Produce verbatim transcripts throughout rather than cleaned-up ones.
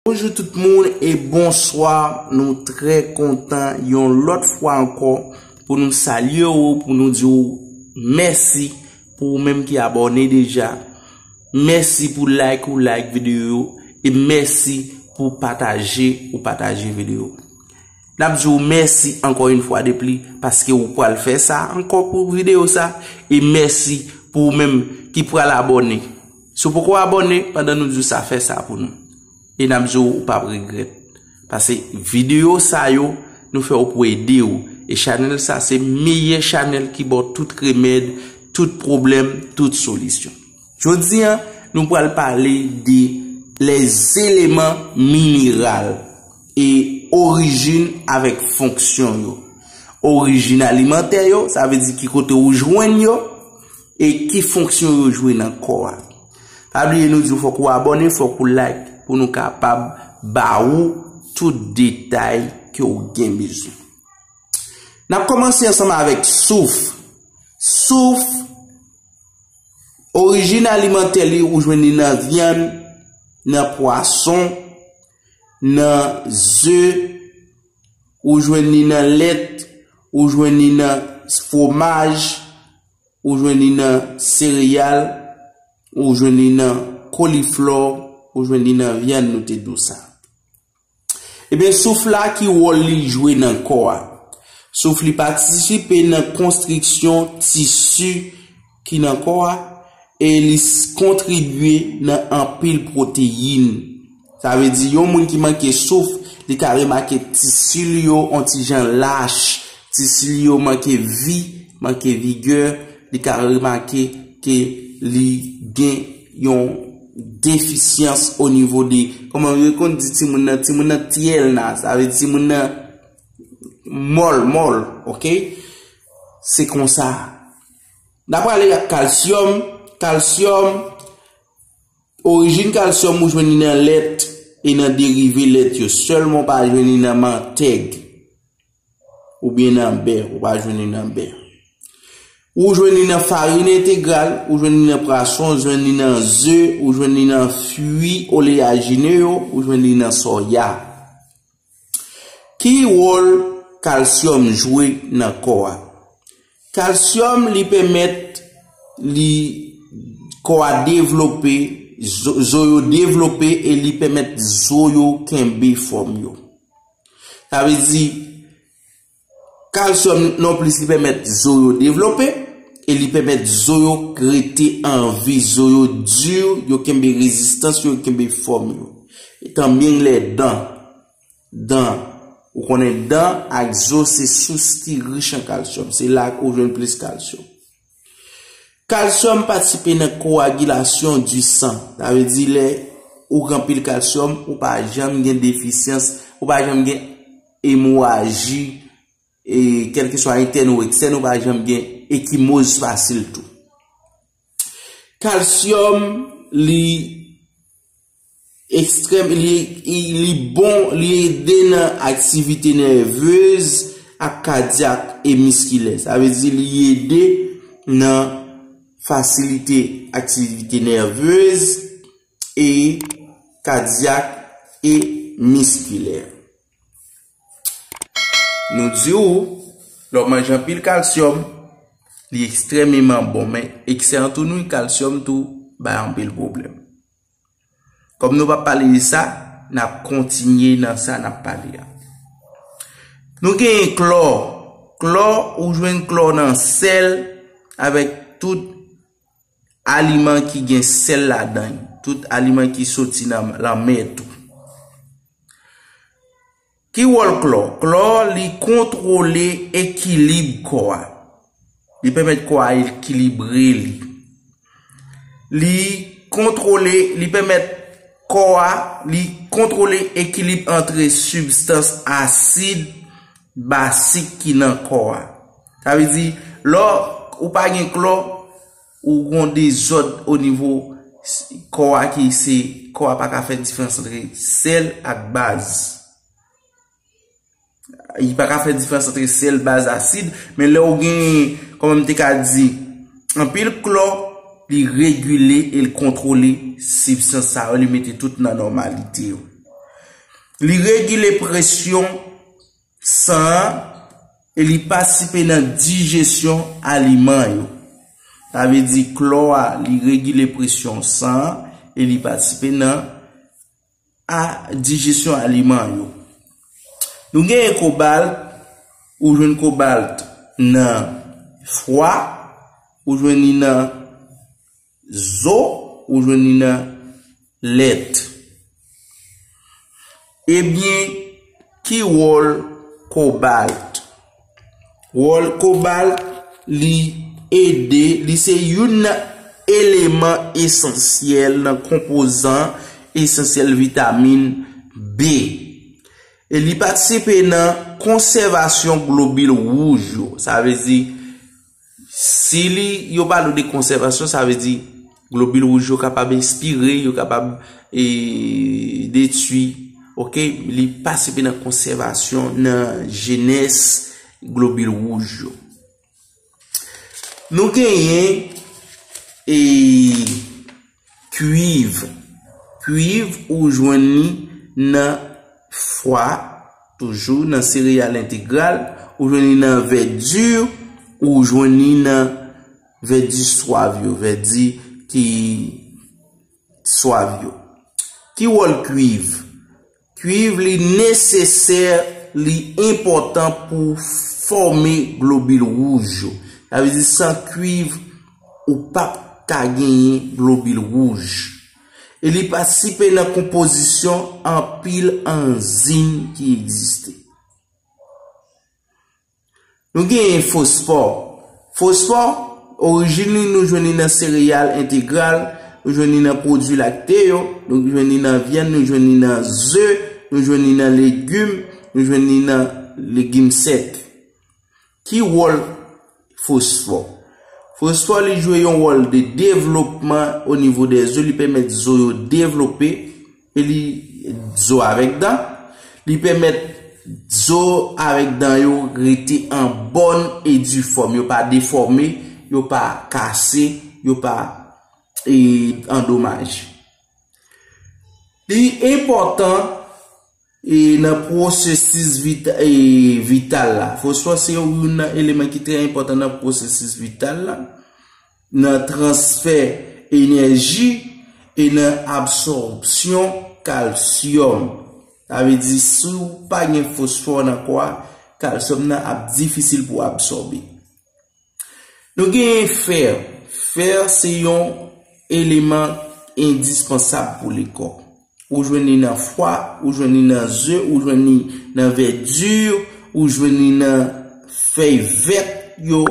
Bonjou tout moun e bonswa. Nou trè kontan yon lòt fwa ankò pou nou salye w, pou nou di w mèsi pou ou menm ki abòne deja. Mèsi pou like ou like videyo yo e mèsi pou pataje ou pataje videyo. N ap di w mèsi ankò yon fwa de pli paske ou pral fè sa ankò pou videyo sa e mèsi pou ou menm ki pral abòne. Si w poko abòne pandan nou di w sa, fè sa pou nou. E n ap di w ou p ap regrèt. Paske videyo sa yo, nou fè yo pou ede w. E chanèl sa se meyè chanèl ki ba w tout remèd, tout pwoblèm, tout solisyon. Jodi a, nou pral pale de les éléments mineral e orijin avèk fonksyon yo. Orijin alimantè yo, sa vle di ki kote ou jwenn yo, e ki fonksyon yo jwe nan kò a. Pa bliye nou di w fòk ou abòne, fòk ou like pou nou kapab ba ou tout detay ke w gen bezwen. N ap kòmanse ansanm avèk souf. Souf, orijin alimantè li, ou jwenn li nan vyann, nan pwason, nan ze, ou jwenn li nan lèt, ou jwenn li nan fwomaj, ou jwenn li nan sereyal, ou jwenn li nan koliflò, ou jwenn li nan vyann, nou te di w sa. Ebyen, souf la, ki wòl li jwe nan kò a? Souf li patisipe nan konstriksyon tisi ki nan kò a e li s- kontribye nan anpil pwoteyin. Sa vle di, yon moun ki manke souf, li ka remake tisi l yo on ti jan lach, tisi l yo manke vi, manke vigè, li ka remake ke li gen yon defisyans o nivo de, kòman yo konn di timoun nan, timoun nan tyèlna, sa vle di timoun nan mòl, mòl, oke? Se konsa. N ap prale ak kalsyòm. Kalsyòm, orijin kalsyòm ou jwenn li nan lèt e nan derive lèt yo sèlman, ou pa jwenn li nan mantèg oubyen nan bè, ou pa jwenn li nan bè. Ou jwenn li nan farin entegral, ou jwenn li nan pwason, ou jwenn li nan ze, ou jwenn li nan fwi oleyajine yo, ou jwenn li nan sòya. Ki wòl kalsyòm jwe nan kò a? Kalsyòm li pèmèt li kò a devlope, zo, zo yo devlope e li pèmèt zo yo kenbe fòm yo. Sa vle di, kalsyòm nonplis li pèmèt zo yo devlope e li pèmèt zo yo rete an vi, zo yo di, yo kenbe rezistans yo, yo kenbe fòm yo. Tanbyen lè dan, dan, ou konnen dan ak zo se sous ki rich an kalsyòm, se la ou jwenn plis kalsyòm. Kalsyòm patisipe nan koagilasyon di san. Sa vle di lè ou gen anpil kalsyòm, ou pa janm gen defisyans, ou pa janm gen emoraji, e kèlkeswa entèn ou ekstèn, ou pa janm gen ekimoz fasil tou. Kalsyòm, li ekstrèm, li, li bon, li ede nan aktivite nèvez ak kadyak e miskilè. Sa vle di li ede nan fasilite aktivite nèvez e kadyak e miskilè. Nou di w, lè w manje anpil kalsyòm, li ekstrèmeman bon, men eksè an tou nwi, kalsyòm tou bay anpil pwoblèm. Kòm nou p ap pale de sa, n ap kontinye nan sa n ap pale a. Nou genyen klò. Klò, ou jwenn klò nan sèl avèk tout aliman ki gen sèl ladan l, tout aliman ki soti nan lanmè tou. Ki wòl klò? Klò, li kontwole ekilib kò a. Li pèmèt kò a ekilibre li. Li kontwole, li pèmèt kò a, li kontwole ekilib antre sibstans asid, basik ki nan kò a. Sa vle di, lè ou pa gen klò, ou gon dezòd o nivo s- kò a ki se, kò a pa ka fè diferans antre sèl ak baz. Li pa ka fè diferans antre sèl, baz, asid, men lè ou gen, kòman m te ka di, anpil klò, li regile e l kontwole sibstans sa yo, li mete tout nan nòmalite yo. Li regile presyon san an e li patisipe nan dijesyon aliman yo. Sa vle di klò a, li regile presyon san an e li patisipe nan a dijesyon aliman yo. Nou genyen kobalt, ou jwenn kobalt nan fwa, ou jwenn li nan zo, ou jwenn li nan lèt. Ebyen, ki wòl kobalt? Wòl kobalt, li ede, li se youn nan eleman esansyèl nan konpozan esansyèl vitamin B. E li patisipe nan konsèvasyon globil wouj yo. Sa vle di, si li, yo pale de konsèvasyon, sa vle di globil wouj yo kapab espire, yo kapab e, detwi. Oke, li patisipe nan konsèvasyon, nan jenès globil wouj yo. Nou genyen e, kwiv. Kwiv ou jwenn li nan fwa, toujou nan sereyal entegral, ou jwenn li nan vèdi, ou jwenn li nan vèdi swav yo, vèdi ki swav yo. Ki wòl kwiv? Kwiv li nesesè, li enpòtan pou fòme globil wouj yo. Sa vle di san kwiv, ou p ap ka genyen globil wouj. E li patisipe nan konpozisyon anpil anzim ki egziste. Nou genyen fosfò. Fosfò, orijin li nou jwenn li nan sereyal entegral, nou jwenn li nan pwodui lakte yo, nou jwenn li nan vyann, nou jwenn li nan ze, nou jwenn li nan legim, nou jwenn li nan legim sèk. Ki wòl fosfò? Fosfò li jwe yon wòl de devlopman o nivo dè zo, li pèmèt zo yo devlope, e li zo avèk dan, li pèmèt zo avèk dan yo rete an bòn e di fòm, yo pa defòme, yo pa kase, yo pa e, andomaje. Li enpòtan e, nan pwosesis vit, e, vital la. Fosfò se youn nan eleman ki trè enpòtan nan pwosesis vital la, nan transfè enèji e nan absòpsyon kalsyòm. Sa vle di, si w pa gen fosfò nan kò a, kalsyòm nan ap difisil pou absòbe. Nou genyen fè. Fè se yon eleman endispansab pou lekò. Ou jwenn li nan fwa, ou jwenn li nan ze, ou jwenn li nan vèdi, ou jwenn li nan fèy vèt yo,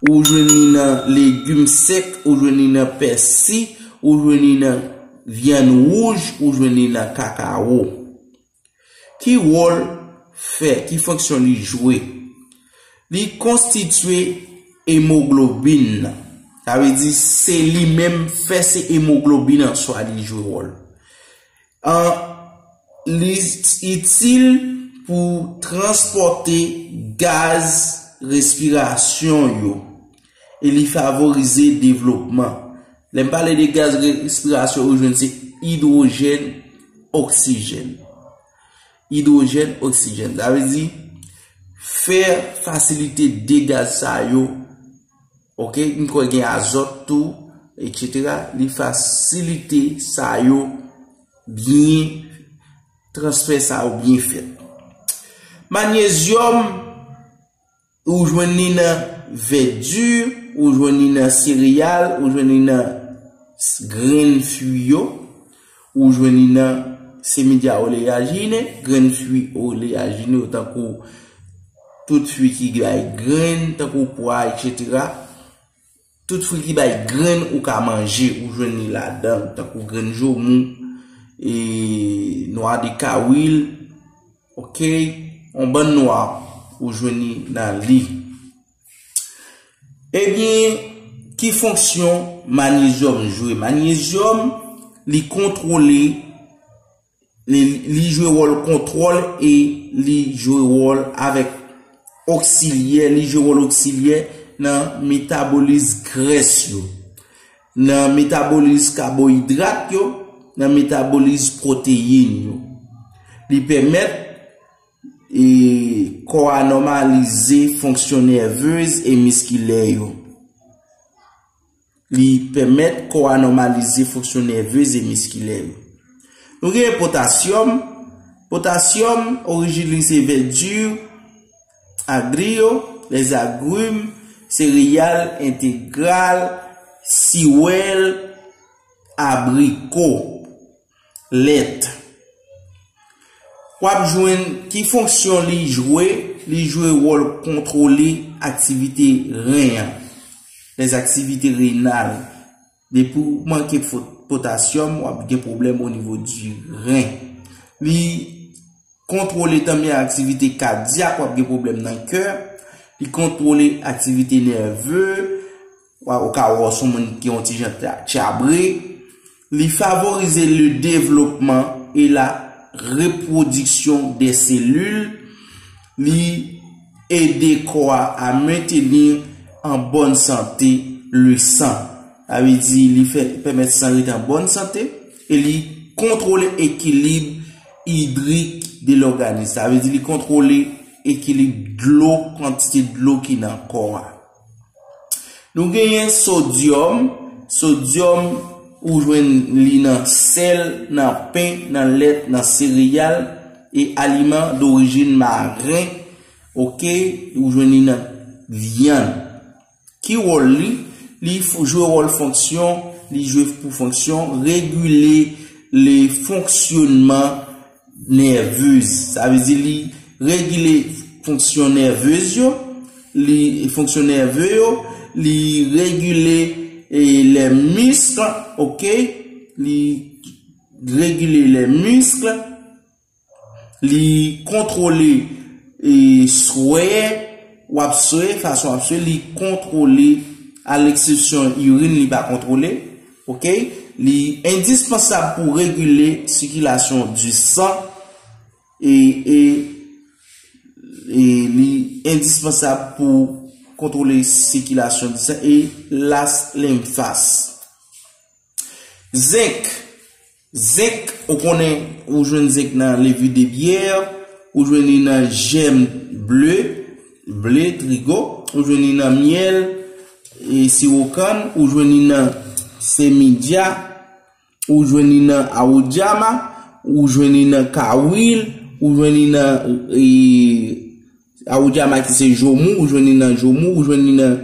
ou jwenn li nan legim sèk, ou jwenn li nan pèsi, ou jwenn li nan vyann wouj, ou jwenn li nan kakawo. Ki wòl fè? Ki fonksyon li jwe? Li konstitye emoglobin nan. Sa vle di se li menm, fè se emoglobin an swa li jwe wòl. An, li itil pou transpòte gaz respirasyon yo e li favorize devlopman. Lè m pale de gaz respirasyon, ou jwenn se idwojèn, oksijèn. Idwojèn, oksijèn. Sa vle di, fè fasilite de gaz sa yo, oke, m kwè gen azòt tou, etsetera. Li fasilite sa yo byen, transfè sa yo byen fèt. Manyezyòm, ou jwenn li nan vèdi, ou jwenn li nan sereyal, ou jwenn li nan s-, grenn fwi yo, ou jwenn li nan se medya oleyajine, grenn fwi oleyajine yo tankou tout fwi ki bay grenn, tankou pwa, etsetera. Tout fwi ki bay grenn ou ka manje, ou jwenn li ladan, tankou grenn jomou, e, nwa de kawil, oke, yon bann nwa ou jwenn li nan li. Ebyen, ki fonksyon manyezyòm jwe? Manyezyòm, li kontwole, li, li jwe wòl kontwòl e li jwe wòl avèk oksilyè, li jwe wòl oksilyè nan metabolis grès yo, nan metabolis kaboyidrat yo, nan metabolis pwoteyin yo. Li pèmèt e, kò a nòmalize fonksyon nèvez e miskilè yo. Li pèmèt kò a nòmalize fonksyon nèvez e miskilè yo. Nou gen potasyòm. Potasyòm, orijin li se vèdi, agri yo, lèzagrim, sereyal entegral, siwèl, abriko, lèt. W ap jwenn ki fonksyon li jwe. Li jwe wòl kontwole aktivite ren an, les activités rénales. Depi w manke fo- potasyòm, w ap gen pwoblèm o nivo di ren. Li kontwole tanmen aktivite kadyak, w ap gen pwoblèm nan kè. Li kontwole aktivite nève, w a- ou ka wè w se yon moun ki yon ti jan tya- tchabre. Li favorize le développement et la reproduction des cellules. Li ede kò a a menteni an bòn sante le san. Sa vle di li fè pèmèt san rete an bòn sante e li kontwole ekilib idrik de lòganis. Sa vle di li kontwole ekilib dlo, kantite dlo ki nan kò a. Nou genyen sodyòm. Sodyòm, ou jwenn li nan sèl, nan pen, nan lèt, nan sereyal e aliman dorijin maren. Oke, ou jwenn li nan vyann. Ki wòl li? Li f- jwe wòl fonksyon, li jwe pou fonksyon regile le fonksyonman nèvez. Sa vle di li regile fonksyon nèvez yo, li fonksyon nève yo, li regile e, les muscles, oke? Li regile les muscles, li kontwole e, swè, w ap swè, fason w ap swè, li kontwole, a leksepsyon irin, li pa kontwole, oke? Li endispansab pou regile sikilasyon di san e, e, e li endispansab pou kontwole sikilasyon di san e las lenfas. Zenk. Zenk, ou konnen, ou jwenn zenk nan levure de bière, ou jwenn li nan jèm ble, ble, trigo, ou jwenn li nan myèl, e siwo kann, ou jwenn li nan semidya, ou jwenn li nan awodyama, ou jwenn li nan kawil, ou jwenn li nan e, awodyama ki se jomou, ou jwenn li nan jomou, ou jwenn li nan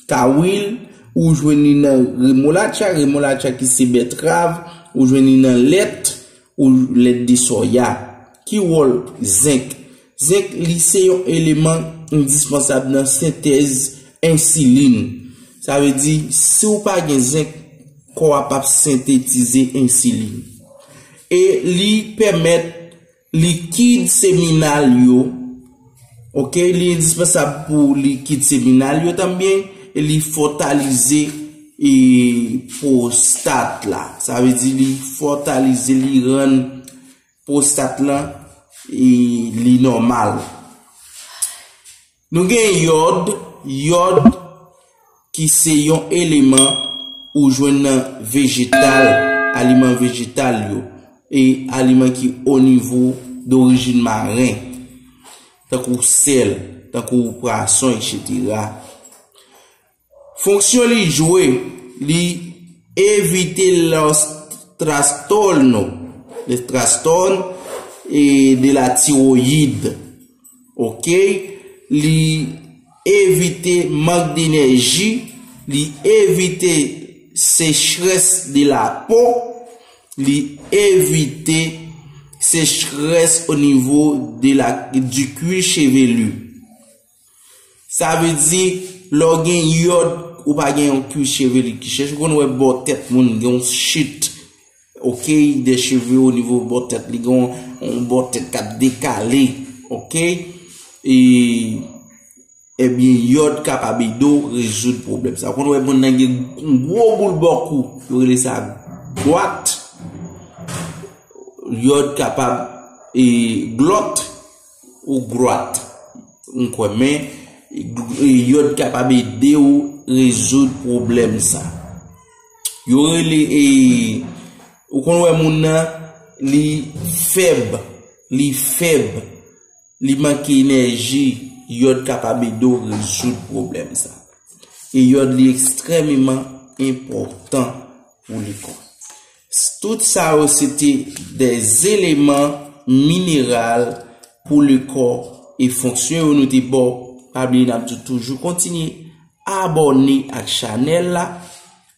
kawil, ou jwenn li nan remolatcha, remolatcha ki se bètrav, ou jwenn li nan lèt, ou lèt de soya. Ki wòl zenk? Zenk, li se yon eleman endispansab nan sentèz ensilin. Sa vle di, si w pa gen zenk, kò a p ap sentetize ensilin. E li pèmèt likid seminal yo, oke, li endispansab pou likid seminal yo tanbyen, e li fòtalize e pwostat la. Sa vle di li fòtalize, li rann pwostat lan e li nòmal. Nou gen yòd, yòd ki se yon eleman ou jwenn nan vejetal, aliman vejetal yo, e aliman ki o nivo dorijin maren, tankou sèl, tankou pwason, etsetera. Fonksyon li jwe, li evite los trastorno, les trastornes e de la tiroyid. Oke? Li evite mank de enèji, li evite sechrès de la po, li evite sechrès o nivo de la, du cuir chevelu. Sa vle di, lè w gen yòd, ou pa gen yon kwi chevelu ki chèch, ou konn wè bò tèt moun gen yon chit, oke, de cheve o nivo bò tèt, li gen yon, yon bò tèt k ap dekale, oke, e, ebyen, yòd kapab ede w rezoud pwoblèm sa. Ou konn wè moun nan gen yon gwo boul bò kou, yo rele sa gwat, yòd kapab, e, glòt, ou gwat. M kwè, men, e, yòd kapab ede w rezoud pwoblèm sa. Yo rele, e, ou konn wè moun nan, li fèb. li fèb, li manke enèji, yòd kapab ede w rezoud pwoblèm sa. E yòd li ekstrèmeman enpòtan pou lekò. Tout sa yo se te de eleman mineral pou lekò e fonksyon yo nou te ba w. Pa bliye n ap di toujou kontinye abòne ak chanèl la,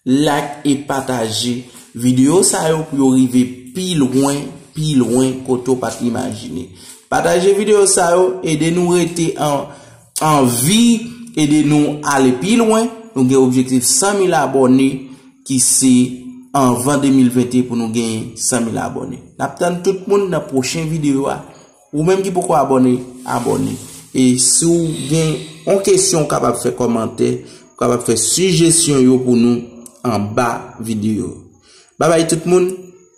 like e pataje videyo sa yo pou yo rive pi lwen, pi lwen kote w pa t imajine. Pataje videyo sa yo, ede nou rete an, an vi, ede nou ale pi lwen. Nou gen objektif san mil abòne ki se anvan de mil venteyen pou nou genyen san mil abòne. N ap tann tout moun nan pwochen videyo a. Ou menm ki poko abòne, abòne. E si w gen yon kesyon, w kapab fè kòmantè, w kapab fè sijesyon yo pou nou anba videyo. Babay tout moun,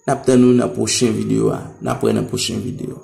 n ap tann nou nan pwochen videyo a. N ap wè nan pwochen videyo.